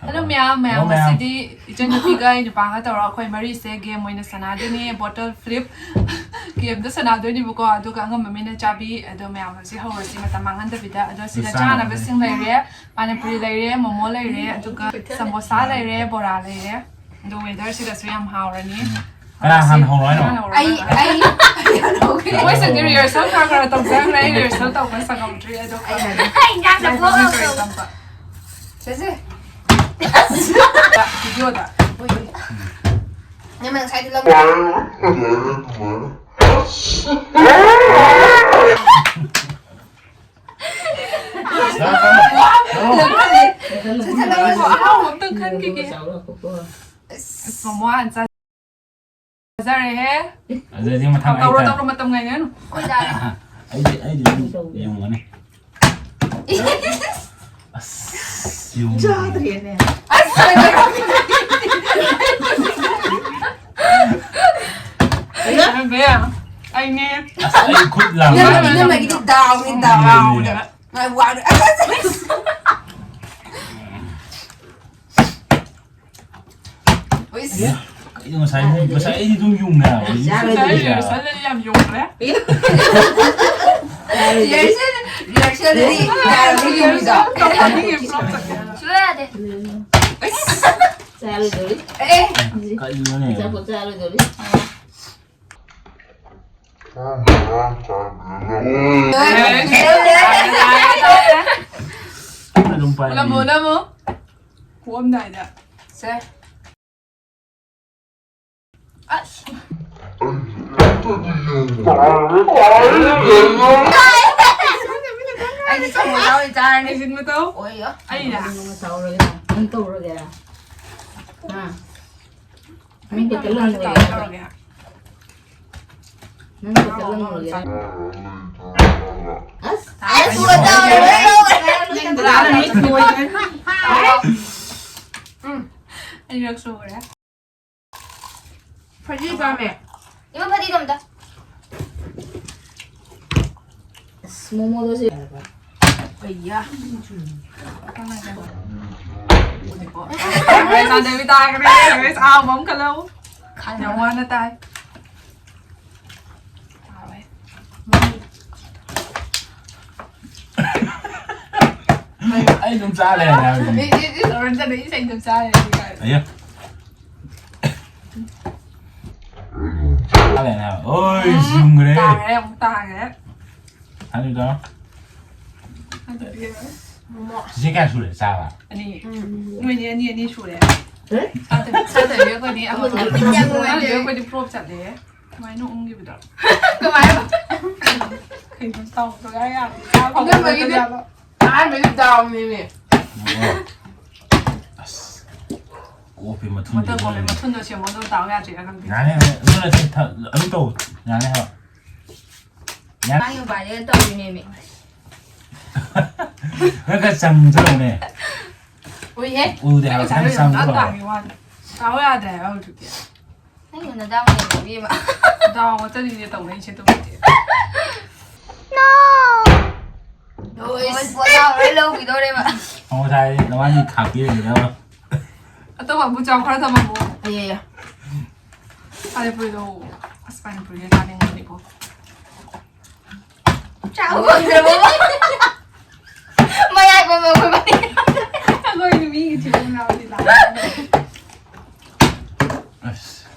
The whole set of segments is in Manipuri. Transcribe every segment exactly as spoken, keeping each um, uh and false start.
ꯍꯜꯂꯣ ꯃꯌꯥꯝ, ꯃꯌꯥꯝ, ꯍꯜꯂꯣ ꯃꯌꯥꯝ꯫ ꯉꯁꯤꯗꯤ ꯏꯆꯟꯅꯨꯄꯤꯒ ꯑꯩ ꯅꯨꯄꯥꯒ ꯇꯧꯔꯒ ꯑꯩꯈꯣꯏ ꯃꯔꯤꯁꯦ ꯒꯦꯝ ꯑꯣꯏꯅ ꯁꯥꯟꯅꯗꯣꯏꯅꯦ, ꯕꯣꯇꯜ ꯐ꯭ꯂꯤꯞ ꯒꯦꯝꯗꯣ ꯁꯥꯟꯅꯗꯣꯏꯅꯦꯕꯀꯣ꯫ ꯑꯗꯨꯒ ꯑꯉꯝꯕ ꯃꯤꯅ ꯆꯥꯕꯤ꯫ ꯑꯗꯣ ꯃꯌꯥꯝ ꯍꯧꯖꯤꯛ ꯍꯧꯔꯁꯤ ꯃꯇꯝ ꯃꯥꯡꯍꯟꯗꯕꯤꯗ꯫ ꯑꯗꯣ ꯁꯤꯗ ꯑꯗꯨ ꯆꯥꯅꯕ꯫ ꯆꯥꯅꯕꯁꯤꯡ ꯂꯩꯔꯦ, ꯄꯥꯅꯤꯄꯨꯔꯤ ꯂꯩꯔꯦ, ꯃꯣꯃꯣ ꯂꯩꯔꯦ, ꯑꯗꯨꯒ ꯁꯃꯣꯁꯥ ꯂꯩꯔꯦ, ꯕꯣꯔꯥ ꯂꯩꯔꯦ꯫ ꯑꯗꯣ ꯋꯦꯗꯔꯁꯤꯗꯁꯨ ꯌꯥꯝ ꯍꯥꯎꯔꯅꯤ꯫ ꯀꯅꯥ ꯍꯥꯟꯅ ꯍꯧꯔꯣ ꯍꯥꯏꯅꯣ? ꯀꯅꯥ ꯍꯧꯔꯣ ꯑꯩ, ꯍꯥꯏꯅꯣ? ꯑꯩ, ꯑꯩ ꯍꯧꯒꯦ꯫ ꯃꯣꯏꯁꯤꯡꯗꯤ ꯔꯤꯍꯔꯁꯦꯜ ꯈꯔ ꯈꯔ ꯇꯧꯖꯈ꯭ꯔꯦ, ꯑꯩ ꯔꯤꯍꯔꯁꯦꯜ ꯇꯧꯕ ꯁꯪꯉꯝꯗ꯭ꯔꯤ꯫ ꯑꯗꯣ ꯑꯩ ꯍꯧꯒꯦ꯫ ꯑꯩ ꯏꯟꯖꯥꯡ ꯆꯥꯊꯣꯛꯑꯒ ꯀꯔꯤ ꯇꯝꯕ? ꯁꯦ, ꯁꯦ꯫ ꯚꯤꯗꯤꯑꯣꯗ꯫ ꯅꯪ ꯉꯁꯥꯏꯗꯤ ꯂꯧ- ꯂꯧꯈꯠꯂꯦ꯫ ꯁꯦ, ꯁꯦ, ꯂꯧꯈꯠꯂꯦ꯫ ꯑꯍꯥꯎꯕ ꯑꯝꯇꯪ ꯈꯟꯈꯤꯒꯦ꯫ ꯑꯁ, ꯃꯃꯥ ꯍꯥꯟꯅ ꯆꯥꯖꯔꯦꯍꯦ꯫ ꯑꯗꯨꯗꯤ ꯃꯊꯪ ꯑꯩ ꯇꯧꯔꯣ, ꯇꯥꯔꯦ꯫ ꯇꯧꯔꯣ, ꯃꯇꯝ ꯉꯥꯏꯅꯅꯨ꯫ ꯑꯩꯈꯣꯏ ꯇꯥꯔꯦ꯫ ꯑꯩꯗꯤ, ꯑꯩꯗꯤ ꯑꯗꯨꯝ ꯌꯦꯡꯉꯨꯒꯅꯤ꯫ ꯑꯁ, ꯌꯦꯡꯉꯨ꯫ ꯆꯥꯗ꯭ꯔꯤꯅꯦ꯫ ꯑꯁ, ꯀꯩꯅꯣ? ꯕꯦꯝ, ꯑꯩꯅꯦ꯫ ꯑꯁ, ꯑꯩ ꯈꯨꯠ ꯂꯥꯝꯕ ꯏꯅꯝꯃ-, ꯌꯥꯗ꯭ꯔꯦ꯫ ꯏꯅꯝꯃꯒꯤꯗꯤ ꯗꯥꯎꯅꯤ, ꯗꯥꯎ꯫ ꯌꯦꯡꯉꯨꯅꯦ꯫ ꯉꯥꯏ, ꯋꯥꯔꯦ꯫ ꯑꯁ, ꯑꯁ, ꯑꯁ꯫ ꯎꯏꯁ꯫ ꯀꯩꯅꯣ ꯉꯁꯥꯏ, ꯉꯁꯥꯏ ꯑꯩꯗꯤ ꯑꯗꯨꯝ ꯌꯨꯡꯉꯦ ꯍꯥꯏꯕ꯫ ꯉꯁꯥꯏ ꯔꯤꯍꯔꯁꯦꯜꯗꯗꯤ ꯌꯥꯝ ꯌꯨꯡꯈ꯭ꯔꯦ꯫ ꯔꯤꯍꯔꯁꯦꯜ, ꯔꯤꯍꯔꯁꯦꯜꯗꯗꯤ ꯌꯥꯔꯕ ꯌꯨꯡꯉꯤꯗꯣ? ꯁꯨꯡꯌꯥ ꯌꯥꯗꯦ꯫ ꯆꯥꯔꯣꯏꯗꯧꯔꯤ꯫ ꯑꯦ꯫ ꯀꯔꯤꯅꯣꯅꯦ? ꯑꯆꯥꯄꯣꯠ ꯆꯥꯔꯣꯏꯗꯧꯔꯤ꯫ ꯑꯗꯨꯝ ꯄꯥꯏ꯫ ꯎꯠꯂꯝꯃꯣ, ꯎꯠꯂꯝꯃꯣ꯫ ꯄꯣꯛꯑꯝꯗꯥꯏꯗ꯫ ꯁꯦ꯫ ꯑꯁ꯫ ꯑꯩꯗꯤ ꯁꯃꯣꯁꯥ ꯑꯣꯏꯅ ꯆꯥꯔꯅꯤ꯫ ꯍꯩꯖꯤꯟꯕ ꯇꯧ꯫ ꯑꯣꯏꯌꯣ꯫ ꯑꯩꯅ꯫ ꯇꯧꯔꯒꯦ꯫ ꯅꯪ ꯇꯧꯔꯒꯦ꯫ ꯍꯥ? ꯅꯪ ꯈꯛꯇ ꯂꯪꯉꯨꯔꯒꯦ꯫ ꯇꯧꯔꯒꯦ꯫ ꯅꯪ ꯈꯛꯇ ꯂꯪꯉꯨꯔꯒꯦ꯫ ꯑꯁ! ꯑꯁ! ꯎꯝ꯫ ꯑꯅꯤꯔꯛ ꯁꯨꯈ꯭ꯔꯦ꯫ ꯐꯗꯤ ꯄꯥꯝꯃꯦ꯫ ꯏꯃꯥ ꯐꯗꯤꯗꯣ ꯑꯝꯇ꯫ ꯑꯁ, ꯃꯣꯃꯣꯗꯣ ꯁꯤ꯫ ꯑꯩꯌꯥ꯫ ꯆꯥꯗꯕꯤ ꯇꯥꯈ꯭ꯔꯦ꯫ ꯑꯍꯥꯎꯕ ꯑꯃ ꯈꯜꯂꯧ꯫ ꯌꯥꯝ ꯋꯥꯅ ꯇꯥꯏ꯫ ꯑꯩ ꯑꯗꯨꯝ ꯆꯥ ꯂꯩꯔꯦ ꯍꯥꯏꯕꯅꯤ꯫ ꯏ- ꯏ- ꯏ- ꯂꯣꯏꯔ ꯆꯠꯂꯦ, ꯏꯁꯩ ꯑꯗꯨꯝ ꯆꯥꯔꯦ ꯍꯧꯖꯤꯛꯀꯥꯟ꯫ ꯑꯌꯥ꯫ ꯆꯥ ꯂꯩꯔꯦ ꯍꯥꯏꯕ꯫ ꯑꯣꯏ, ꯁꯨꯝꯈ꯭ꯔꯦ꯫ ꯇꯥꯈ꯭ꯔꯦ, ꯑꯃꯨꯛ ꯇꯥꯈ꯭ꯔꯦ꯫ ꯑꯗꯨꯗꯣ ꯑꯗꯨꯗꯤ ꯁꯤ ꯀꯌꯥ ꯁꯨꯔꯦ ꯆꯥꯕ? ꯑꯅꯤ꯫ ꯅꯣꯏꯗꯤ ꯑꯅꯤ ꯑꯅꯤ ꯁꯨꯔꯦ꯫ ꯆꯥꯗꯕꯤ ꯑꯩꯈꯣꯏꯗꯤ ꯑꯃ ꯆꯥꯗꯕꯤ ꯑꯩꯈꯣꯏꯗꯤ ꯐ꯭ꯂꯣꯞ ꯆꯠꯂꯦ꯫ ꯀꯃꯥꯏꯅ ꯎꯪꯈꯤꯕꯗꯣ? ꯀꯃꯥꯏꯅ? ꯀꯩꯅꯣ ꯇꯧꯗꯣꯏ ꯌꯥꯗꯦ꯫ ꯆꯥ ꯐꯪꯗꯣꯏ ꯖꯥꯠꯂꯣ? ꯑꯍꯥꯟꯕꯩꯗꯤ ꯗꯥꯎꯅꯦꯃꯤ꯫ ꯑꯁ꯫ ꯀꯣꯐꯤ ꯃꯊꯨꯝ꯫ ꯃꯊꯛ ꯀꯣꯐꯤ ꯃꯊꯨꯝꯗꯣ ꯁꯦꯝꯃꯣ, ꯑꯗꯨ ꯇꯥꯎ ꯌꯥꯗ꯭ꯔꯤꯔꯥ ꯈꯪꯗꯦ꯫ ꯌꯥꯅꯤ, ꯑꯗꯨ ꯅꯠꯇꯦ, ꯊ-, ꯑꯗꯨꯝ ꯇꯧ꯫ ꯌꯥꯅꯤ ꯍꯥꯏꯕ꯫ ꯌꯥꯅꯤ꯫ ꯃꯥꯒꯤ ꯃꯄꯥꯗ ꯇꯧꯔꯤꯅꯦꯃꯤ꯫ ꯈꯔ ꯈꯔ ꯆꯪꯁꯤꯜꯂꯨꯅꯦ꯫ ꯎꯏꯍꯦ꯫ ꯎꯗꯦ ꯍꯥꯏꯕ, ꯈꯤꯇꯪ ꯆꯪꯁꯤꯜꯂꯣ꯫ ꯇꯥꯡꯉꯤ ꯋꯥꯅꯤ꯫ ꯇꯥꯎ ꯌꯥꯗ꯭ꯔꯦ ꯍꯥꯏꯕ ꯍꯧꯖꯤꯛꯇꯤ꯫ ꯅꯪ ꯌꯣꯟꯅ ꯗꯥꯎ ꯂꯩꯕ ꯏꯕꯦꯝꯃ꯫ ꯗꯥꯎ ꯉꯥꯛꯇꯅꯤꯅꯦ ꯇꯧꯅꯩꯁꯦ ꯑꯗꯨꯕꯨꯗꯤ꯫ ꯂꯣꯏ ꯄꯣꯠ ꯂꯥꯎ ꯂꯣꯏ ꯂꯧꯈꯤꯗꯧꯔꯦꯕ꯫ ꯉꯁꯥꯏ ꯅꯕꯥꯅꯤ ꯈꯥꯛꯄꯤꯔꯒꯦ ꯍꯥꯏꯕ꯫ ꯑꯇꯣꯞꯄ ꯑꯃꯨꯛ ꯆꯥꯎ ꯈꯔ ꯊꯝꯃꯝꯃꯣ꯫ ꯑꯌꯥ, ꯑꯌꯥ꯫ ꯄꯥꯅꯤꯄꯨꯔꯤꯗꯣ꯫ ꯑꯁ, ꯄꯥꯅꯤꯄꯨꯔꯤꯁꯦ ꯆꯥꯅꯤꯡꯕꯅꯤꯀꯣ꯫ ꯆꯥꯕ ꯐꯪꯗ꯭ꯔꯕꯣ? ꯃꯌꯥꯏ ꯄꯝꯕ ꯑꯩꯈꯣꯏ ꯃꯅꯤꯡ꯫ ꯑꯩꯈꯣꯏ ꯃꯤꯒꯤ ꯊꯤꯕꯣꯡ ꯂꯥꯎꯕꯗꯤ ꯂꯥꯛꯑꯦ꯫ ꯑꯁ꯫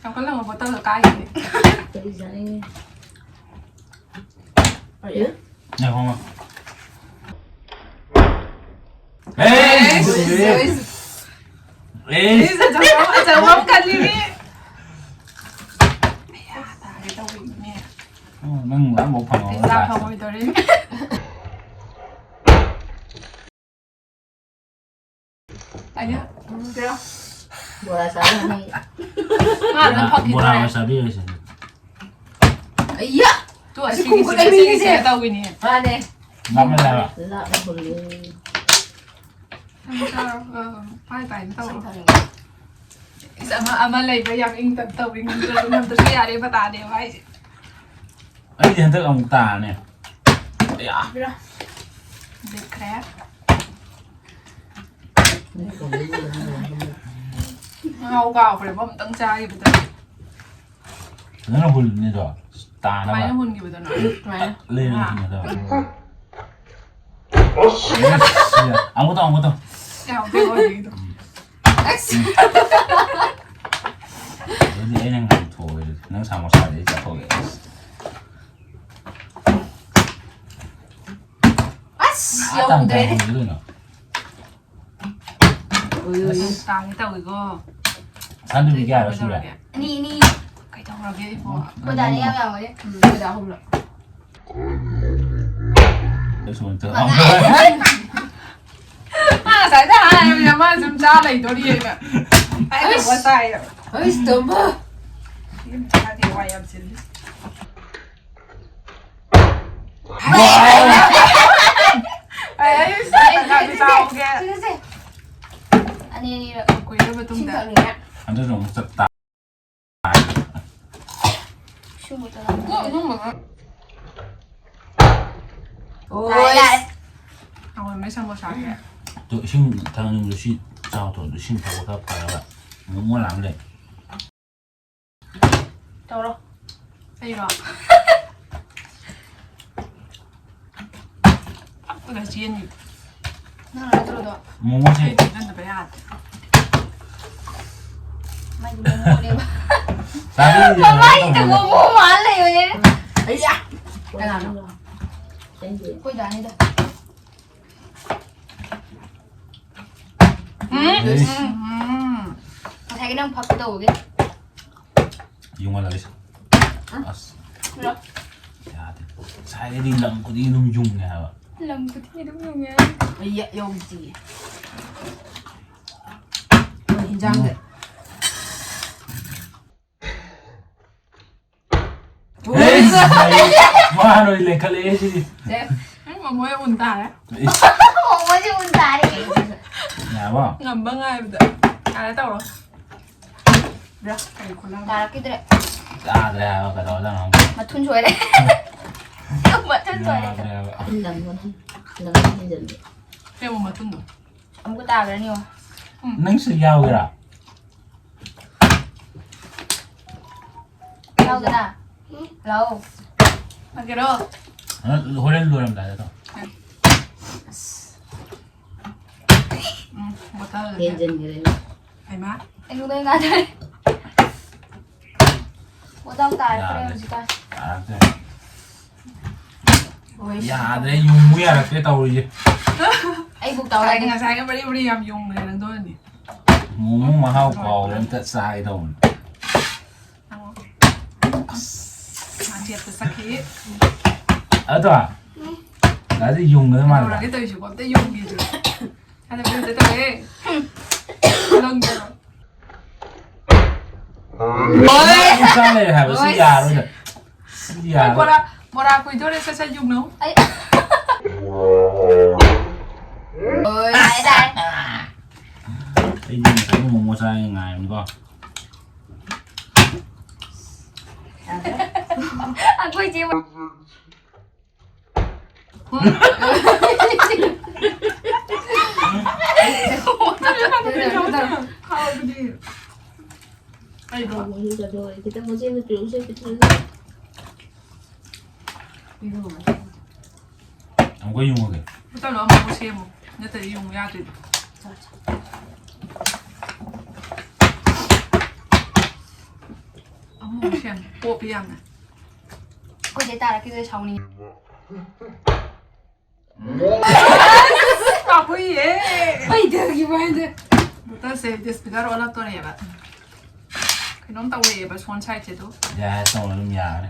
ꯌꯥꯝ ꯀꯜꯂꯝꯃ ꯕꯣꯇꯜꯒ ꯀꯥꯏꯈꯤꯅꯤ꯫ ꯀꯔꯤ ꯆꯥꯅꯤꯡꯉꯤ? ꯉꯥꯏꯈꯣ, ꯉꯥꯏꯈꯣ꯫ ꯑꯦ! ꯑꯦ! ꯑꯆꯧꯕ ꯑꯃ ꯀꯜꯂꯤꯅꯤ꯫ ꯑꯌꯥ, ꯇꯥꯒꯦ ꯇꯧꯋꯤꯅꯦ꯫ ꯑꯣ, ꯅꯪ ꯑꯃꯐꯥꯎ ꯐꯪꯍꯧꯔꯣꯏ ꯄꯤꯖꯥ ꯂꯥꯁꯇ꯫ ꯐꯪꯉꯣꯏꯗꯧꯔꯤ꯫ ꯑꯩꯅ ꯕꯣꯔꯥ ꯆꯥꯕ ꯅꯪ꯫ ꯃꯥ ꯑꯗꯨꯝ ꯕꯣꯔꯥ ꯐꯪꯈꯤꯗꯣꯔꯦ꯫ ꯆꯥꯕꯤꯔꯣꯏꯁꯦ꯫ ꯑꯌꯥ! ꯇꯨ ꯑꯁꯤꯒꯤꯁꯦ ꯇꯧꯋꯤꯅꯦ꯫ ꯃꯥꯅꯦ꯫ ꯂꯥꯞꯃꯜꯂꯦ ꯍꯥꯏꯕ꯫ ꯂꯥꯞꯅ ꯍꯨꯜꯂꯦ꯫ ꯄꯥꯏ ꯄꯥꯏꯅ ꯇꯧꯔꯣ꯫ ꯏꯁ, ꯑꯃ, ꯑꯃ ꯂꯩꯕ ꯌꯥꯝ ꯏꯪ ꯇꯞ ꯇꯧꯋꯤ꯫ ꯉꯝꯗ꯭ꯔꯁꯨ ꯉꯝꯗ꯭ꯔꯁꯨ ꯌꯥꯔꯦ ꯃꯇꯥꯅꯦꯕ ꯍꯥꯏꯁꯦ꯫ ꯑꯩꯗꯤ ꯍꯟꯗꯛ ꯑꯃꯨꯛ ꯇꯥꯔꯅꯤ꯫ ꯑꯌꯥ꯫ ꯂꯤꯠꯈ꯭ꯔꯦ꯫ ꯉꯥꯎ ꯀꯥꯎꯈ꯭ꯔꯦꯕ ꯑꯝꯇꯪ ꯆꯥꯈꯤꯕꯗ꯫ ꯐꯖꯅ ꯍꯨꯜꯂꯤꯅꯤꯗꯣ꯫ ꯇꯥꯅꯕ꯫ ꯀꯃꯥꯏꯅ ꯍꯨꯟꯈꯤꯕꯗꯅꯣ? ꯀꯃꯥꯏꯅ? ꯂꯩꯔ ꯍꯨꯟꯒꯗꯕ꯫ ꯑꯃꯨꯛ ꯇꯧ, ꯑꯃꯨꯛ ꯇꯧ꯫ ꯌꯥꯝ ꯀꯩꯅꯣ ꯑꯣꯏꯕꯒꯤꯗꯣ꯫ ꯑꯁ! ꯑꯗꯨꯗꯤ ꯑꯩꯅ ꯉꯥꯡꯊꯣꯛꯑꯒꯦ ꯑꯗꯨꯗꯤ꯫ ꯅꯪ ꯁꯃꯣꯁꯥꯗꯤ ꯑꯩ ꯆꯥꯊꯣꯛꯑꯒꯦ꯫ ꯑꯁ! ꯑꯁ! ꯑꯥ ꯇꯥꯅ ꯌꯧꯗ꯭ꯔꯦꯅꯦ꯫ ꯇꯥꯅ ꯍꯨꯟꯒꯗꯣꯏꯅꯣ? ꯎꯏ, ꯎꯏ, ꯎꯏ꯫ ꯑꯁ, ꯇꯥꯒꯦ ꯇꯧꯋꯤꯀꯣ꯫ ꯁꯥꯟꯗꯨꯕꯤ ꯀꯌꯥꯔꯛ ꯁꯨꯔꯦ? ꯀꯩꯗꯧꯔꯒꯦ? ꯑꯅꯤ, ꯑꯅꯤ꯫ ꯀꯩꯗꯧꯔꯒꯦ ꯑꯩꯕꯣ? ꯑꯩꯈꯣꯏ ꯗꯥꯗꯤ ꯌꯥꯝ ꯌꯥꯝꯒꯅꯤ꯫ ꯎꯝ, ꯑꯩꯈꯣꯏ ꯗꯥ ꯑꯍꯨꯝꯂꯛ꯫ ꯑꯩꯁꯨ ꯑꯝꯇ ꯃꯥ ꯉꯁꯥꯏꯗ ꯍꯥꯏꯔꯕꯅꯤꯅ ꯃꯥ ꯁꯨꯝ ꯆꯥ ꯂꯩꯗꯣꯔꯤꯑꯅ꯫ ꯑꯩꯅ ꯑꯁ! ꯋꯥ ꯆꯥꯏꯔꯕ꯫ ꯑꯁ, ꯇꯝꯕ꯫ ꯌꯨꯝ ꯆꯥꯗꯦ ꯋꯥ ꯌꯥꯝ ꯆꯤꯜꯂꯤ꯫ ꯑꯩ, ꯑꯩ, ꯑꯩ, ꯆꯥꯒꯦ꯫ ꯁꯦ, ꯁꯦ, ꯁꯦ꯫ ꯑꯅꯤ, ꯑꯅꯤꯔꯛ꯫ ꯀꯨꯏꯔꯕ ꯃꯇꯨꯡꯗ꯫ ꯏꯁꯤꯡ ꯊꯛꯅꯤꯡꯉꯦ꯫ ꯑꯗꯨꯁꯨ ꯑꯃꯨꯛ ꯆꯠ ꯇꯥ-, ꯏꯁꯤꯡ ꯕꯣꯇꯜ ꯑꯃ꯫ ꯀꯣ, ꯑꯗꯨꯝꯕ ꯉꯥꯛ-, ꯂꯥꯛꯑꯦ, ꯂꯥꯛꯑꯦ꯫ ꯍꯥꯎꯔꯝꯃꯦ ꯁꯃꯣꯁꯥꯁꯦ꯫ ꯑꯗꯣ ꯏꯁꯤꯡ ꯊꯛꯅꯤꯡꯕꯗꯣ ꯁꯤ ꯆꯥꯎ ꯊꯛꯑꯣ꯫ ꯑꯗꯣ ꯏꯁꯤꯡ ꯊꯛꯄ ꯈꯔ ꯐꯔꯒ ꯃꯣꯃꯣ ꯂꯥꯝ ꯂꯩ꯫ ꯇꯧꯔꯣ꯫ ꯑꯩꯔꯣ? ꯄꯛꯇꯅ ꯆꯦꯟꯈꯤ꯫ ꯅꯪ ꯅꯠꯇ꯭ꯔꯣꯗꯣ? ꯃꯣꯃꯣꯁꯦ꯫ ꯑꯩ ꯆꯦꯟꯍꯟꯗꯕ ꯌꯥꯗꯦ꯫ ꯃꯥꯏꯗꯤ ꯃꯣꯃꯣꯅꯦꯕ꯫ ꯆꯥꯕꯤꯔꯤꯕ ꯃꯃꯥꯏꯗ ꯃꯇꯝꯗ ꯃꯣꯃꯣ ꯃꯥꯜ ꯂꯩꯕꯅꯦ꯫ ꯑꯩꯌꯥ! ꯀꯅꯥꯅꯣ? ꯑꯩꯈꯣꯏ ꯗꯥꯅꯤꯗ꯫ ꯎꯝ? ꯏꯁ꯫ ꯎꯝ꯫ ꯉꯁꯥꯏꯒꯤ ꯅꯪ ꯐꯛꯀꯦ ꯇꯧꯕꯒꯤ꯫ ꯌꯨꯡꯍꯜꯂꯒꯦ ꯁꯦ꯫ ꯑꯁ꯫ ꯄꯨꯔꯛꯑꯣ꯫ ꯌꯥꯗꯦ꯫ ꯉꯁꯥꯏꯗꯩꯗꯤ ꯂꯝ ꯈꯨꯗꯤꯡꯒꯤ ꯑꯗꯨꯝ ꯌꯨꯡꯉꯦ ꯍꯥꯏꯕ꯫ ꯂꯝ ꯈꯨꯗꯤꯡꯒꯤ ꯑꯗꯨꯝ ꯌꯨꯡꯉꯦ꯫ ꯑꯩ ꯌ-, ꯌꯧꯗ꯭ꯔꯤꯌꯦ꯫ ꯍꯣꯏ, ꯍꯤꯟꯖꯥꯡꯗ꯫ ꯎꯝ꯫ ꯑꯦꯁ! ꯃꯥꯅ ꯑꯣꯏꯅ ꯂꯦꯡꯈꯠꯂꯛꯑꯦ ꯁꯤꯗꯤ꯫ ꯁꯦ꯫ ꯎꯝ, ꯃꯃꯣꯏ ꯎꯟ ꯇꯥꯔꯦ꯫ ꯏꯁ꯫ ꯃꯃꯣꯏꯁꯦ ꯎꯟ ꯇꯥꯔꯦ꯫ ꯌꯥꯔꯕꯣ? ꯉꯝꯕ ꯉꯥꯏꯕꯗ꯫ ꯌꯥꯔꯦ, ꯇꯧꯔꯣ꯫ ꯕ꯭ꯔꯥ, ꯀꯔꯤ ꯈꯨꯂꯪ? ꯇꯥꯔꯛꯈꯤꯗ꯭ꯔꯦ꯫ ꯇꯥꯗ꯭ꯔꯦ ꯍꯥꯏꯕ, ꯀꯩꯗꯧꯔꯖꯥꯠꯅꯣ ꯈꯪꯗꯦ꯫ ꯃꯊꯨꯟ ꯁꯣꯏꯔꯦ꯫ ꯃꯊꯨꯟ ꯁꯣꯏꯔꯦ꯫ ꯌꯥꯗ꯭ꯔꯦ ꯍꯥꯏꯕ꯫ ꯂꯪ ꯃꯊꯨꯟ꯫ ꯂꯪ ꯃꯊꯨꯟ ꯆꯟꯕꯤ꯫ ꯁꯦꯝꯃꯣ ꯃꯊꯨꯟꯗꯣ꯫ ꯑꯃꯨꯛꯀ ꯇꯥꯈ꯭ꯔꯅꯤ ꯌꯦꯡꯉꯣ꯫ ꯅꯪꯁꯨ ꯌꯥꯎꯒꯦꯔꯥ? ꯌꯥꯎꯗꯅ꯫ ꯂꯥꯛꯑꯣ꯫ ꯐꯒꯦꯔꯣ? ꯍꯣꯔꯦꯟ ꯂꯣꯏꯔꯝꯗꯥꯏꯗ ꯇꯧ꯫ ꯎꯝ, ꯕꯣꯇꯜꯗꯨꯗꯤ꯫ ꯍꯦꯟꯖꯤꯟꯈ꯭ꯔꯦ꯫ ꯍꯩꯃꯥ꯫ ꯑꯩꯉꯣꯟꯗ ꯉꯥꯏꯗꯣꯏ꯫ ꯕꯣꯇꯜ ꯇꯥꯔꯛꯇ꯭ꯔꯦ ꯌꯥꯗ꯭ꯔꯦ꯫ ꯍꯧꯖꯤꯛꯀꯥꯟ꯫ ꯇꯥꯔꯛꯇ꯭ꯔꯦ꯫ ꯍꯣꯏ꯫ ꯌꯥꯗ꯭ꯔꯦ, ꯌꯨꯡꯉꯨ ꯌꯥꯔꯛꯇ꯭ꯔꯦ ꯇꯧꯔꯤꯁꯦ꯫ ꯑꯩꯕꯨ ꯉꯁꯥꯏꯒꯤ, ꯇꯧꯔꯗꯤ꯫ ꯉꯁꯥꯏꯒꯤ ꯃꯔꯤ ꯃꯔꯤ ꯌꯥꯝ ꯌꯨꯡꯈ꯭ꯔꯦ ꯅꯪꯗꯣ ꯑꯣꯏꯔꯗꯤ꯫ ꯃꯣꯃꯣ ꯃꯍꯥꯎ ꯀꯥꯎꯔꯦ, ꯑꯝꯇ ꯆꯥꯒꯦ ꯇꯧꯕꯅꯦ꯫ ꯃꯥ ꯆꯦꯠꯇ ꯆꯠꯈꯤ꯫ ꯑꯗꯣ, ꯗꯥꯗꯤ ꯌꯨꯡꯒꯗꯕ ꯃꯥꯜꯂꯦ꯫ ꯀꯩꯗꯧꯔꯒꯦ ꯇꯧꯔꯤꯁꯤꯕꯣ? ꯑꯝꯇ ꯌꯨꯡꯒꯦꯁꯦ꯫ ꯍꯥꯟꯅ ꯕꯤꯜꯗ ꯇꯧꯔꯦ꯫ ꯂꯪꯗꯣ꯫ ꯃꯥꯒꯤ ꯆꯥ ꯂꯩꯔꯦ ꯍꯥꯏꯕ, ꯁꯤ ꯌꯥꯔꯣꯏꯗ꯫ ꯁꯤ ꯌꯥꯔꯣꯏ꯫ ꯕꯣꯔꯥ, ꯕꯣꯔꯥ ꯀꯨꯏꯗꯣꯔꯦ, ꯁꯠ ꯁꯠ ꯌꯨꯡꯅꯧ꯫ ꯑꯩ ꯍꯣꯏ꯫ ꯇꯥꯔꯦ, ꯇꯥꯔꯦ꯫ ꯑꯩꯗꯤ ꯉꯁꯥꯏ ꯃꯣꯃꯣ ꯆꯥꯒꯦ ꯉꯥꯏꯕꯅꯤꯀꯣ꯫ ꯑꯩꯈꯣꯏ ꯆꯦ꯫ ꯑꯩꯗꯣ꯫ ꯈꯤꯇꯪ ꯃꯆꯦ ꯑꯃ ꯄꯤꯔꯛꯎꯁꯦ, ꯄꯤꯊꯛꯑꯒ꯫ ꯑꯃꯨꯛꯀ ꯌꯨꯡꯉꯒꯦ꯫ ꯕꯣꯇꯜꯗꯣ ꯑꯃꯨꯛ ꯁꯦꯝꯃꯣ꯫ ꯅꯠꯇ꯭ꯔꯗꯤ ꯌꯨꯡꯉꯨ ꯌꯥꯗ꯭ꯔꯤꯗꯣ꯫ ꯑꯃꯨꯛ ꯁꯦꯝꯃꯣ꯫ ꯄꯣꯞꯄꯤ ꯌꯥꯝꯅ꯫ ꯑꯩꯈꯣꯏ ꯆꯦ ꯇꯥꯔꯛꯈꯤꯗꯣꯏ ꯁꯥꯎꯅꯤꯡꯉꯤ꯫ ꯄꯥꯐꯨꯏꯌꯦ꯫ ꯍꯩꯊꯈꯤꯕ ꯍꯥꯏꯗꯤ꯫ ꯕꯣꯇꯜꯁꯦ ꯗꯤꯁꯐꯤꯒꯔ ꯑꯣꯜꯂꯛꯇꯣꯔꯦꯕ꯫ ꯀꯩꯅꯣꯝ ꯇꯧꯔꯛꯑꯦꯕ ꯁꯣꯟ ꯁꯥꯏꯠꯁꯦ ꯑꯗꯨ꯫ ꯌꯥꯔꯦ, ꯇꯧꯔꯣ ꯑꯗꯨꯝ ꯌꯥꯔꯦ꯫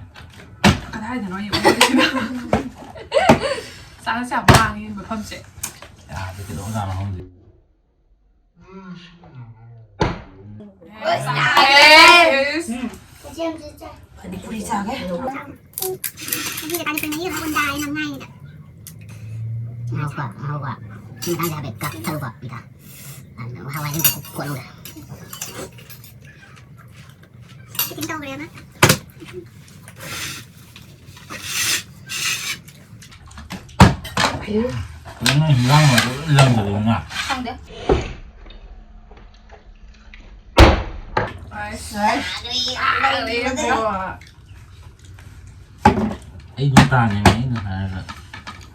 ꯀꯗꯥꯏꯗꯅꯣ ꯑꯩ ꯑꯣꯜꯂꯤꯁꯤꯅ? ꯆꯥꯟꯁ ꯌꯥꯝ ꯃꯥꯡꯉꯤ ꯃꯐꯝꯁꯦ꯫ ꯌꯥꯗꯦ, ꯀꯩꯗꯧꯔꯖꯥꯠꯅꯣ ꯈꯪꯗꯦ꯫ ꯄꯥꯅꯤꯄꯨꯔꯤ ꯆꯥꯒꯦ꯫ ꯉꯁꯤꯗꯤ ꯄꯥꯅꯤꯄꯨꯔꯤ ꯃꯍꯤ ꯍꯧꯔꯝꯗꯥꯏ ꯅꯪ ꯉꯥꯏꯔꯤꯗ꯫ ꯉꯥꯎꯕ, ꯉꯥꯎꯕ꯫ ꯁꯤ ꯃꯇꯥꯡꯁꯦ ꯍꯥꯏꯐꯦꯠ ꯀꯛꯊꯠꯂꯨꯀꯣ, ꯏꯇꯥ꯫ ꯑꯗꯨꯅ ꯍꯋꯥꯏ ꯑꯗꯨꯝ ꯀꯣꯠꯂꯨꯔꯦ꯫ ꯈꯤꯇꯪ ꯇꯧꯈ꯭ꯔꯦ ꯑꯃ꯫ ꯅꯪ ꯍꯤꯟꯖꯥꯡ ꯃꯊꯦꯜ ꯂꯣꯏ ꯂꯪꯈ꯭ꯔꯦꯗꯅ꯫ ꯑꯁ, ꯑꯩ ꯑꯗꯨꯝ ꯇꯥꯅꯤꯡꯉꯦ ꯑꯩꯅ ꯍꯥꯏꯔꯒ꯫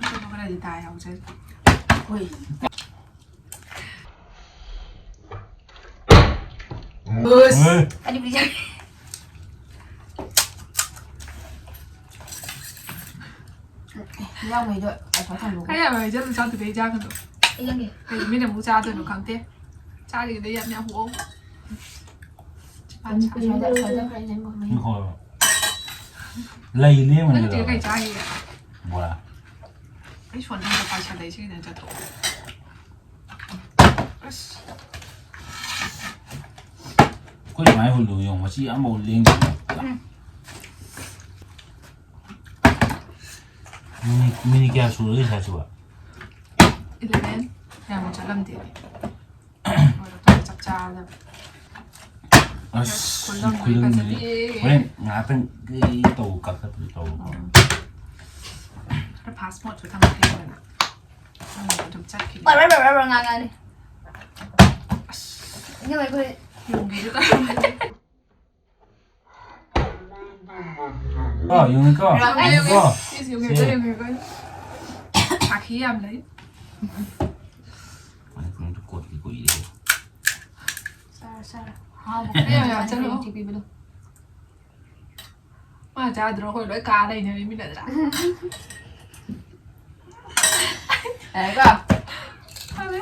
ꯑꯇꯣꯞꯄ ꯈꯔꯗꯤ ꯇꯥꯏ ꯍꯧꯖꯤꯛ꯫ ꯍꯣꯏ꯫ ꯎꯁ꯫ ꯎꯝ꯫ ꯑꯅꯤꯕꯨꯗꯤ ꯆꯥꯔꯦ꯫ ꯏꯟꯖꯥꯡꯉꯩꯗꯣ ꯑꯁꯣꯝ ꯊꯝꯃꯨꯀꯣ꯫ ꯈꯔ ꯌꯥꯝ ꯍꯩꯖꯜꯂꯨ, ꯆꯥꯗꯕꯤ ꯏꯟꯖꯥꯡꯒꯗꯣ꯫ ꯑꯩ ꯆꯪꯒꯦ꯫ ꯀꯩꯅꯣ ꯃꯤꯅ ꯑꯃꯨꯛ ꯆꯥꯗꯣꯏꯅꯣ ꯈꯪꯗꯦ꯫ ꯆꯥꯔꯤꯉꯩꯗ ꯌꯥꯝ ꯌꯥꯝ ꯑꯣꯛꯑꯣ꯫ ꯑꯁꯣꯝꯗ, ꯑꯁꯣꯝꯗ ꯈꯔ ꯏꯟꯖꯥꯡ ꯈꯣꯠꯄ ꯌꯥꯏ꯫ ꯎꯝ, ꯍꯣꯏ, ꯍꯣꯏ꯫ ꯂꯩ ꯂꯦꯝꯃ ꯅꯪ ꯆꯦ ꯀꯩ ꯂꯩꯔꯕ? ꯆꯥꯔꯤꯒꯦ? ꯕꯣꯔꯥ꯫ ꯑꯩ ꯁꯣꯟꯗ ꯑꯝꯇ ꯄꯥꯏꯁꯜꯂꯛꯏꯁꯦ ꯀꯩꯅꯣ ꯆꯠꯊꯣꯛꯑꯣ꯫ ꯑꯁ꯫ ꯑꯩꯈꯣꯏ ꯁꯨꯃꯥꯏꯅ ꯍꯨꯜꯂꯨ ꯌꯦꯡꯉꯨ, ꯃꯆꯤ ꯑꯃꯐꯥꯎ ꯂꯦꯡꯗꯦ꯫ ꯎꯝ꯫ ꯃꯤꯅꯤꯠ, ꯃꯤꯅꯤꯠ ꯀꯌꯥ ꯁꯨꯔꯒꯦ ꯁꯥꯏꯁꯤꯕꯣ? Eleven꯫ ꯌꯥꯝ ꯆꯠꯂꯝꯗꯦꯅꯦ꯫ ꯃꯣꯔꯣꯛꯇꯣ ꯆꯞ ꯆꯥꯔꯗꯕꯅꯦ꯫ ꯑꯁ, ꯈꯨꯜꯂꯝꯃꯦ, ꯈꯨꯜꯂꯝꯃꯦ꯫ ꯐꯖꯅ ꯌꯦꯡꯉꯦ꯫ ꯍꯣꯔꯦꯟ ꯉꯥꯏꯍꯥꯛꯇꯪ ꯀꯩ ꯇꯧ ꯀꯥꯈꯠꯄꯗꯣ ꯇꯧ꯫ ꯎꯝ꯫ ꯈꯔ fast mode ꯁꯨ ꯊꯝꯃꯛꯀꯦ ꯇꯧꯕꯅꯦ꯫ ꯅꯪ ꯑꯗꯨꯝ ꯆꯠꯈꯤꯅꯦ꯫ ꯕꯔ ꯕꯔ ꯕꯔ ꯕꯔ ꯉꯥꯡꯉꯛꯑꯅꯤ꯫ ꯑꯁ꯫ ꯏꯅꯝꯃ ꯑꯩꯈꯣꯏ ꯌꯨꯝꯒꯤꯁꯨ ꯇꯧꯔꯝꯃꯅꯤ꯫ ꯀꯣ, ꯌꯦꯡꯉꯨꯀꯣ꯫ ꯌꯦꯡꯉꯨꯀꯣ꯫ ꯌꯦꯡꯉꯨꯀꯣ꯫ ꯁꯤ꯫ ꯌꯦꯡꯉꯨꯀꯣ, ꯌꯦꯡꯉꯨꯀꯣ꯫ ꯁꯥꯈꯤ ꯌꯥꯝ ꯂꯩ꯫ ꯃꯅꯤꯄꯨꯔꯗ ꯀꯣꯠꯇꯤ ꯀꯨꯏꯔꯦ꯫ ꯆꯥꯔꯣ, ꯆꯥꯔꯣ꯫ ꯍꯥꯎꯕ ꯌꯥꯝ ꯌꯥꯝ ꯆꯥꯔꯣ꯫ ꯄꯤꯕꯗꯣ꯫ ꯃꯥ ꯆꯥꯗ꯭ꯔꯣ? ꯑꯩꯈꯣꯏ ꯂꯣꯏ ꯀꯥ ꯂꯩꯅꯔꯦ ꯃꯤ ꯅꯠꯇ꯭ꯔꯥ? ꯌꯥꯔꯦꯀꯣ? ꯐꯔꯦ꯫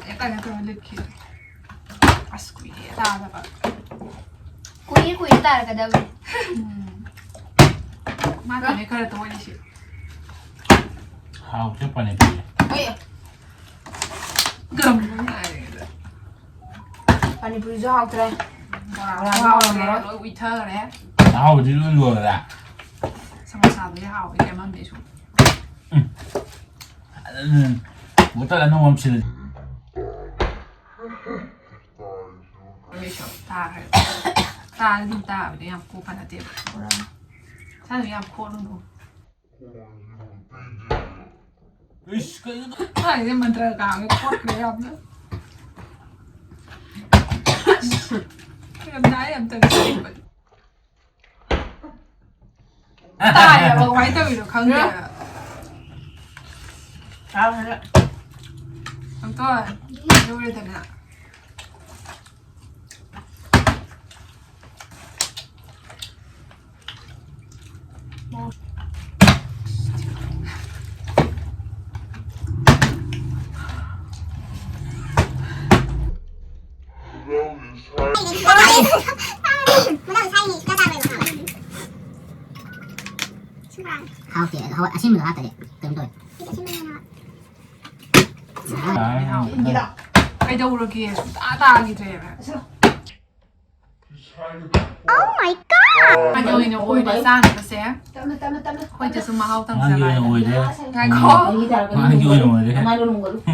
ꯑꯦ, ꯀꯩꯅꯣ ꯇꯧꯔ ꯂꯤꯠꯈꯤ꯫ ꯑꯁ, ꯀꯨꯏꯔꯦ ꯇꯥꯗꯕ꯫ ꯀꯨꯏꯔꯦ, ꯀꯨꯏꯔꯦ ꯇꯥꯔꯛꯀꯗꯕꯅꯤ꯫ ꯎꯝ꯫ ꯃꯥ ꯀꯩꯅꯣ ꯈꯔ ꯇꯣꯛꯏꯁꯤ꯫ ꯍꯥꯎꯇꯦ ꯄꯅꯤꯄꯨꯔꯤ꯫ ꯑꯩ꯫ ꯒꯝ ꯍꯥꯏꯔꯦꯗ꯫ ꯄꯅꯤꯄꯨꯔꯤꯁꯨ ꯍꯥꯎꯇ꯭ꯔꯦ꯫ ꯕꯣꯔꯥꯁꯨ ꯕꯣꯔꯥꯁꯨ ꯍꯥꯎꯇ꯭ꯔꯦ, ꯍꯥꯎꯔꯝꯃꯔꯣꯏ꯫ ꯂꯣꯏ ꯎꯏꯊꯈ꯭ꯔꯦ꯫ ꯑꯍꯥꯎꯕꯗꯤ ꯂꯣꯏ ꯂꯣꯏꯔꯦ꯫ ꯁꯃꯣꯁꯥꯗꯨꯗꯤ ꯍꯥꯎꯋꯦ, ꯂꯦꯃꯟꯗꯨꯁꯨ꯫ ꯎꯝ꯫ ꯐꯖꯅ ꯕꯣꯇꯜ ꯑꯅꯧꯕ ꯑꯃ ꯁꯤꯜꯂꯦ꯫ ꯂꯣꯏꯁꯨ ꯇꯥꯈ꯭ꯔꯦ꯫ ꯇꯥꯔꯗꯤ ꯑꯗꯨꯝ ꯇꯥꯕꯅꯦ, ꯌꯥꯝ ꯀꯣꯛꯄ ꯅꯠꯇꯦꯕ꯫ ꯕꯣꯔꯥ꯫ ꯏꯁꯥꯁꯨ ꯌꯥꯝ ꯈꯣꯠꯂꯨꯅꯨ꯫ ꯈꯣꯡꯁꯤꯕꯨ ꯄꯤꯗꯦ꯫ ꯏꯁ, ꯀꯩꯅꯣ? ꯍꯥꯏꯗꯤ ꯃꯟꯇ꯭ꯔ ꯀꯥꯡꯒ ꯈꯣꯠꯈ꯭ꯔꯦ ꯌꯥꯝꯅ꯫ ꯌꯥꯝ ꯅꯥꯏ, ꯌꯥꯝ ꯇꯜꯂꯤ꯫ ꯇꯥꯏꯌꯦꯕ, ꯀꯃꯥꯏꯅ ꯇꯧꯔꯤꯅꯣ ꯈꯪꯗꯦ ꯍꯥꯏꯕ꯫ ꯇꯥꯕꯅꯤꯅ꯫ ꯑꯝꯇ ꯂꯣꯏꯔꯦꯗꯅ꯫ ꯍꯥꯎꯇꯦ꯫ ꯍꯋꯥꯏ ꯑꯁꯤꯟꯕꯗꯣ ꯍꯥꯞꯇꯗꯤ ꯀꯩꯅꯣ ꯇꯧꯋꯦ꯫ ꯀꯩꯗꯧꯔꯒꯦ? ꯁꯨꯡꯇꯥ ꯇꯥꯈꯤꯗ꯭ꯔꯦꯕ꯫ Oh my God! ꯃꯥꯒꯤ ꯑꯣꯏꯅ ꯑꯣꯏꯔꯦ ꯆꯥꯅꯕꯁꯦ꯫ ꯑꯩꯈꯣꯏꯗꯁꯨ ꯃꯍꯥꯎ ꯃꯥꯒꯤ ꯑꯣꯏꯅ ꯇꯪꯖꯔꯒꯦ꯫ ꯑꯣꯏꯔꯦ꯫ ꯉꯥꯏꯈꯣ꯫ ꯃꯥꯒꯤ ꯑꯣꯏꯅ ꯑꯣꯏꯔꯦ꯫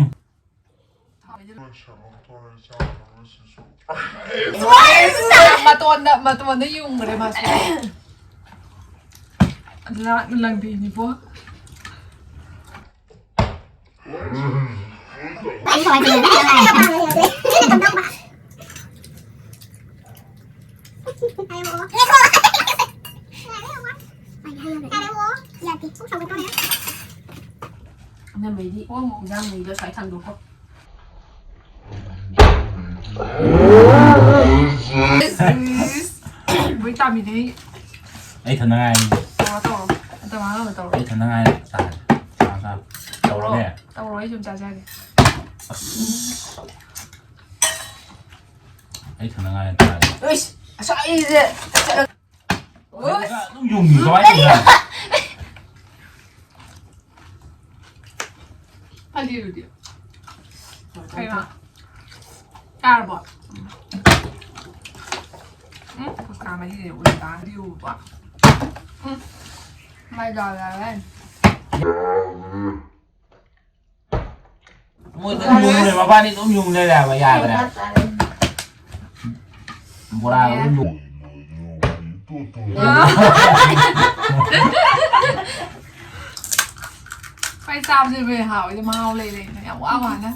ꯃꯇꯣꯟꯗ, ꯃꯇꯣꯟꯗ ꯌꯨꯡꯈ꯭ꯔꯦ ꯃꯥꯁꯨ꯫ ꯂꯥꯛꯅ ꯂꯪꯕꯤꯅꯤꯕꯣ꯫ ꯑꯅꯝꯕꯩꯗꯤ ꯏꯟꯖꯥꯡ ꯃꯍꯤꯗꯣ ꯁ꯭ꯋꯥꯏ ꯊꯥꯡꯗꯣꯛꯈꯣ꯫ ꯂꯣꯏ ꯇꯥꯃꯤꯟꯅꯩ꯫ ꯑꯩ ꯊꯟꯅ ꯉꯥꯏꯔꯦ꯫ ꯇꯧꯔꯣ, ꯇꯧꯔꯣ꯫ ꯑꯗꯨ ꯃꯥꯅ ꯇꯧꯔꯣ꯫ ꯑꯩ ꯊꯟꯅ ꯉꯥꯏꯔꯦ꯫ ꯆꯥꯔꯦ꯫ ꯆꯥꯔꯦ, ꯆꯥꯔꯦ꯫ ꯇꯧꯔꯣꯅꯦ꯫ ꯇꯧꯔꯣ, ꯑꯩ ꯁꯨꯝ ꯆꯥꯖꯒꯦ꯫ ꯑꯁ꯫ ꯑꯩ ꯊꯟꯅ ꯉꯥꯏꯔꯦ, ꯆꯥꯔꯦ꯫ ꯎꯏꯁ, ꯉꯁꯥꯏꯁꯦ꯫ ꯀꯩꯅꯣ ꯑꯗꯨꯝ ꯌꯨꯡꯉꯤ, ꯀꯃꯥꯏꯅ ꯇꯧꯔꯤꯅꯣ? ꯐꯗꯤꯗꯨꯗꯤ꯫ ꯀꯩꯅꯣ? ꯆꯥꯔꯕꯣ? ꯎꯝ, ꯀꯨꯁꯀꯥ ꯃꯍꯤꯁꯦ ꯑꯣꯏꯅ ꯆꯥꯔꯗꯤꯕ꯫ ꯎꯝ, ꯃꯥꯏ ꯗꯥꯎ ꯌꯥꯔꯦ꯫ ꯃꯣꯏ ꯑꯗꯨꯝ ꯌꯨꯡ ꯂꯩ, ꯃꯕꯥꯅꯤ ꯑꯗꯨꯝ ꯌꯨꯡ ꯂꯩꯔꯦ ꯍꯥꯏꯕ, ꯌꯥꯗ꯭ꯔꯦ꯫ ꯕꯣꯔꯥ ꯑꯗꯨꯝ ꯌꯨꯡ꯫ ꯑꯥ꯫ ꯈ꯭ꯋꯥꯏ ꯆꯥꯕꯁꯦ ꯂꯣꯏ ꯍꯥꯎꯋꯤꯗ, ꯃꯍꯥꯎ ꯂꯩ ꯂꯩꯅ ꯌꯥꯝ ꯋꯥ ꯋꯥꯅ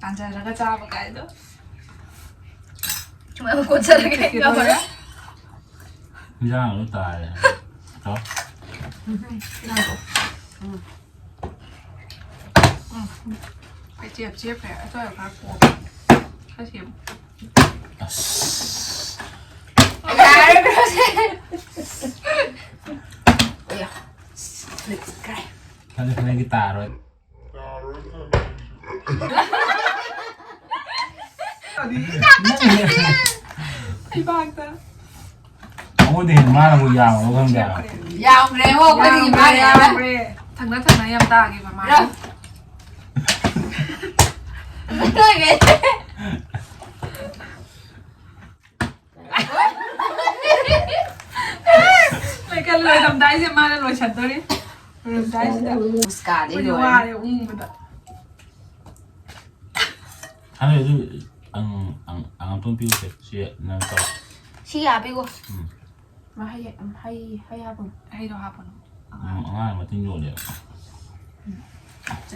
ꯇꯥꯟꯖꯔꯒ ꯆꯥꯕ ꯀꯥꯏꯗꯣ꯫ ꯁꯨꯃꯥꯏꯅ ꯀꯣꯠꯆꯔꯒꯦ ꯑꯩ ꯉꯝꯃꯔꯣꯏ꯫ ꯏꯟꯖꯥꯡ ꯑꯗꯨꯝ ꯇꯥꯔꯦ꯫ ꯆꯥꯎ꯫ ꯎꯝ꯫ ꯎꯝ꯫ ꯑꯩ ꯆꯦꯞ ꯆꯦꯞꯈ꯭ꯔꯦ꯫ ꯑꯆꯣꯏ ꯑꯄꯥ ꯄꯣꯝꯃꯦ꯫ ꯈꯔ ꯁꯦꯝꯃꯨ꯫ ꯑꯁ꯫ ꯌꯥꯔꯦ, ꯕ꯭ꯔꯣꯁꯦ꯫ ꯑꯌꯥ꯫ ꯂꯤꯠꯈ꯭ꯔꯦ꯫ ꯈꯪꯗꯦ, ꯈꯪꯗꯦ, ꯑꯩꯗꯤ ꯇꯥꯔꯣꯏ꯫ ꯂꯩꯕꯥꯛꯇ꯫ ꯑꯩꯉꯣꯟꯗ ꯍꯦꯟꯅ ꯃꯥꯅꯕꯨ ꯌꯥꯝꯃꯕ ꯈꯪꯗꯦ ꯍꯥꯏꯕ꯫ ꯌꯥꯝꯈ꯭ꯔꯦ, ꯑꯣ, ꯑꯩꯈꯣꯏꯗꯤ ꯌꯥꯝꯈ꯭ꯔꯦ, ꯃꯥꯅ ꯌꯥꯝꯈ꯭ꯔꯦ꯫ ꯊꯪꯅ ꯊꯪꯅ ꯌꯥꯝ ꯇꯥꯈꯤꯕ ꯃꯥꯅ꯫ ꯌꯥꯝ-, ꯂꯣꯏꯔꯦ꯫ ꯂꯩꯀ-, ꯂꯣꯏꯔꯝꯗꯥꯏꯁꯦ ꯃꯥꯅ ꯂꯣꯏꯁꯟꯗꯣꯔꯤ꯫ ꯂꯣꯏꯔꯝꯗꯥꯏꯁꯤꯗ꯫ ꯎꯁꯀꯥꯗꯤ ꯑꯩꯈꯣꯏꯗꯤ ꯂꯣꯏꯔꯦ꯫ ꯋꯥꯔꯦ ꯎꯪꯕꯗ꯫ ꯍꯥꯟꯅ ꯑꯗꯨ ꯑꯪ-, ꯑꯪ-, ꯑꯉꯥꯡꯇꯣꯝ ꯄꯤꯔꯨꯁꯦ꯫ ꯁꯤ ꯅꯪ ꯇꯧ꯫ ꯁꯤ ꯌꯥꯕꯤꯒꯣ꯫ ꯎꯝ꯫ ꯃꯍꯩ, ꯍꯩ, ꯍꯩ ꯍꯥꯞꯄꯨꯅꯨ꯫ ꯍꯩꯗꯣ ꯍꯥꯞꯄꯨꯅꯨ꯫ ꯎꯝ, ꯑꯉꯥꯡ ꯃꯇꯤꯟ ꯌꯣꯜꯂꯦꯕ꯫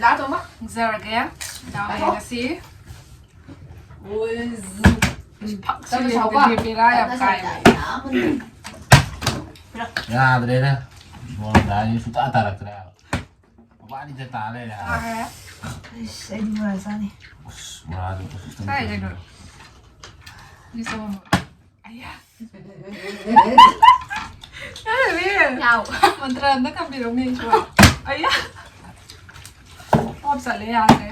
ꯂꯥꯛꯑꯣ, ꯇꯣꯝꯕ꯫ ꯍꯪꯖꯔꯒꯦ꯫ ꯗꯥꯎ ꯂꯥꯛꯑꯣ꯫ ꯌꯦꯡꯉꯁꯤ꯫ ꯐꯛꯁꯤ ꯆꯠꯂꯨ, ꯁꯥꯎꯕ꯫ ꯂꯦꯞꯄꯗꯤ ꯕꯦꯔꯥ ꯌꯥꯝ ꯆꯠꯂꯨ, ꯀꯥꯏꯕ꯫ ꯁꯥꯎꯕ꯫ ꯌꯥꯗ꯭ꯔꯦꯗ꯫ ꯂꯣꯏꯔꯝꯗꯥꯏꯗꯤ ꯁꯨꯡꯇꯥ ꯇꯥꯔꯛꯇ꯭ꯔꯦ ꯍꯥꯏꯕ꯫ ꯃꯕꯥꯅꯤꯗ ꯇꯥ ꯂꯩꯔꯦ ꯍꯥꯏꯕ꯫ ꯇꯥꯔꯦ꯫ ꯑꯁ, ꯑꯩꯗꯤ ꯕꯣꯔꯥ ꯆꯥꯅꯤ꯫ ꯑꯁ, ꯕꯣꯔꯥꯗꯨ ꯑꯁ, ꯆꯥꯏ ꯀꯩꯅꯣ? ꯅꯤꯁ ꯑꯃꯃꯝ꯫ ꯑꯌꯥ꯫ ꯌꯥꯎ꯫ ꯃꯟꯇ꯭ꯔ ꯑꯝꯇ ꯀꯝꯕꯤꯔꯣꯅꯦ, ꯏꯁꯣꯔ꯫ ꯑꯌꯥ꯫ ꯑꯣꯞ ꯆꯠꯂꯦ, ꯌꯥꯗ꯭ꯔꯦ꯫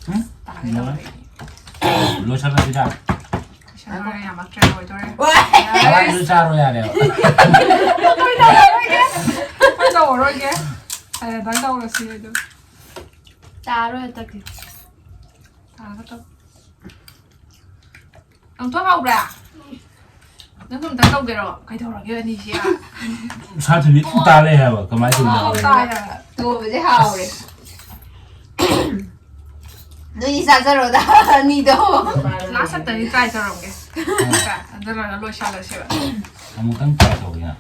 ꯎꯝ? ꯇꯥꯒꯦ ꯇꯧꯔꯦ꯫ ꯂꯣꯏꯁꯜꯂꯁꯤꯗ꯫ ꯂꯣꯏꯁꯜꯂꯣꯏꯔꯦ, ꯌꯥꯝꯃꯛꯇ꯭ꯔꯦ, ꯂꯣꯏꯗꯣꯔꯦ꯫ ꯋꯥꯏ꯫ ꯌꯥꯔꯦ꯫ ꯃꯕꯥꯅꯤꯁꯨ ꯆꯥꯔꯣ ꯌꯥꯔꯦꯕ꯫ ꯂꯣꯏꯗꯣꯔꯦ꯫ ꯑꯩꯈꯣꯏ ꯇꯧꯔꯔꯣꯏꯒꯦ꯫ ꯑꯗꯨꯃꯥꯏꯅ ꯇꯧꯔꯁꯤ ꯑꯗꯨꯝ꯫ ꯇꯥꯔꯣꯏ ꯍꯟꯗꯛꯇꯤ꯫ ꯇꯥꯔꯒ ꯇꯧ꯫ ꯑꯃꯨꯛꯇ ꯍꯥꯎꯕ꯭ꯔꯥ? ꯅꯪꯁꯨ ꯑꯝꯇ ꯇꯧꯒꯦꯔꯣ? ꯀꯩꯗꯧꯔꯒꯦ ꯑꯅꯤꯁꯦ? ꯁꯥ ꯊꯨꯝꯕꯤ ꯑꯗꯨꯝ ꯇꯥ ꯂꯩ ꯍꯥꯏꯕ, ꯀꯃꯥꯏꯅ ꯇꯧꯔꯤꯅꯣ? ꯑꯣ, ꯇꯥꯏ ꯍꯥꯏꯕ꯫ ꯇꯣꯕꯗꯤ ꯍꯥꯎꯔꯦ꯫ ꯅꯣꯏꯅꯤ ꯆꯥꯖꯔꯣꯗ, ꯑꯅꯤꯗꯣ꯫ ꯂꯥꯁ ꯑꯝꯇꯗꯤ ꯇ꯭ꯔꯥꯏ ꯇꯧꯔꯝꯒꯦ꯫ ꯑꯗꯨ ꯂꯣꯏꯔꯒ ꯂꯣꯏꯁꯜꯂꯁꯦꯕ꯫ ꯑꯃꯨꯛꯇꯪ ꯇ꯭ꯔꯥꯏ ꯇꯧꯒꯦ꯫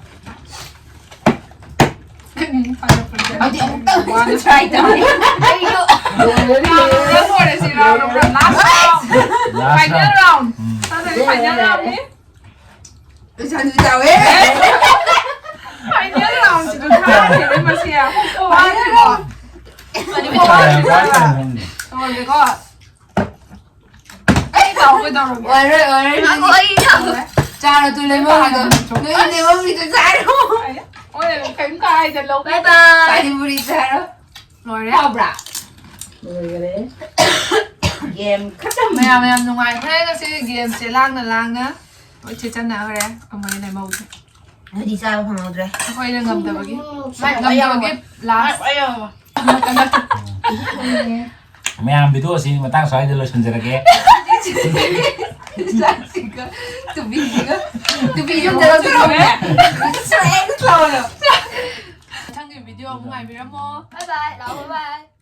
ꯑꯗꯨꯗꯤ ꯑꯃꯨꯛꯇꯪ ꯇ꯭ꯔꯥꯏ ꯇꯧꯔꯤ꯫ ꯑꯩꯁꯨ ꯂꯣꯏꯔꯦ, ꯂꯣꯏꯔꯦ꯫ Round ꯂꯣꯏꯔꯦ ꯁꯤ, round ꯂꯣꯏꯔꯦ꯫ Last round꯫ Last round꯫ Final round꯫ ꯎꯝ꯫ ꯁꯥꯟꯅꯔꯤ, final round ꯅꯤ꯫ ꯏꯆꯥꯅꯨꯄꯤ ꯆꯥꯎꯋꯦ꯫ Final round ꯁꯤꯗ ꯊꯥꯔꯦ ꯃꯁꯤ꯫ ꯋꯥꯗ꯭ꯔꯤꯕꯣ? ꯋꯥꯗ꯭ꯔꯤꯕꯣ? ꯇꯧꯔꯒꯦꯀꯣ꯫ ꯑꯩ ꯇꯧ ꯀꯩꯗꯧꯔꯒꯦ? ꯑꯣꯏꯔꯣꯏ, ꯑꯣꯏꯔꯣꯏ, ꯅꯪꯗꯤ꯫ ꯉꯥꯏꯈꯣ, ꯑꯩ ꯇꯧꯒꯦ꯫ ꯆꯥꯔꯣ, ꯇꯨ ꯂꯦꯃꯟꯒꯤꯗꯣ꯫ ꯅꯣꯏ ꯂꯦꯃꯟꯒꯤꯗꯣ ꯆꯥꯔꯣ꯫ ꯑꯣꯏ, ꯀꯩꯝ ꯀꯥꯏꯗ ꯂꯧ꯫ Bye bye꯫ ꯄꯥꯅꯤꯄꯨꯔꯤ ꯆꯥꯔꯣ꯫ ꯂꯣꯏꯔꯦ꯫ ꯍꯥꯎꯕ꯭ꯔꯥ? ꯂꯣꯏꯈꯔꯦ꯫ Game ꯈꯇꯝ꯫ ꯃꯌꯥꯝ ꯌꯥꯝ ꯅꯨꯡꯉꯥꯏꯈ꯭ꯔꯦ ꯉꯁꯤ gameꯁꯦ, ꯂꯥꯡꯅ ꯂꯥꯡꯅ꯫ ꯂꯣꯏ ꯆꯦꯠꯆꯟꯅꯈ꯭ꯔꯦ꯫ ꯑꯃꯨꯛ ꯍꯦꯟꯅ ꯃꯧꯁꯦ꯫ ꯅꯣꯏꯗꯤ ꯆꯥꯕ ꯐꯪꯍꯧꯗ꯭ꯔꯦ꯫ ꯑꯩꯈꯣꯏꯅ ꯉꯝꯗꯕꯒꯤ꯫ ꯃꯥꯏ ꯉꯝꯗꯕꯒꯤ ꯑꯌꯥꯝꯕ꯫ Last꯫ ꯃꯥꯏ ꯑꯌꯥꯝꯕ꯫ ꯃꯌꯥꯝ video ꯁꯤ ꯃꯇꯥꯡ ꯁ꯭ꯋꯥꯏꯗ ꯂꯣꯏꯁꯤꯟꯖꯔꯒꯦ꯫ ꯆꯥꯛꯁꯤꯒ ꯇꯨꯄꯤꯁꯤꯒ꯫ ꯇꯨꯄꯤ ꯌꯨꯝꯗ ꯂꯧꯊꯣꯛꯈ꯭ꯔꯕꯅꯦ꯫ ꯁ꯭ꯋꯦꯠ ꯂꯥꯎꯅ꯫ ꯃꯊꯪꯒꯤ video ꯑꯃꯨꯛ ꯉꯥꯏꯕꯤꯔꯝꯃꯣ꯫ Bye bye꯫ ꯂꯥꯛꯑꯣ, bye bye꯫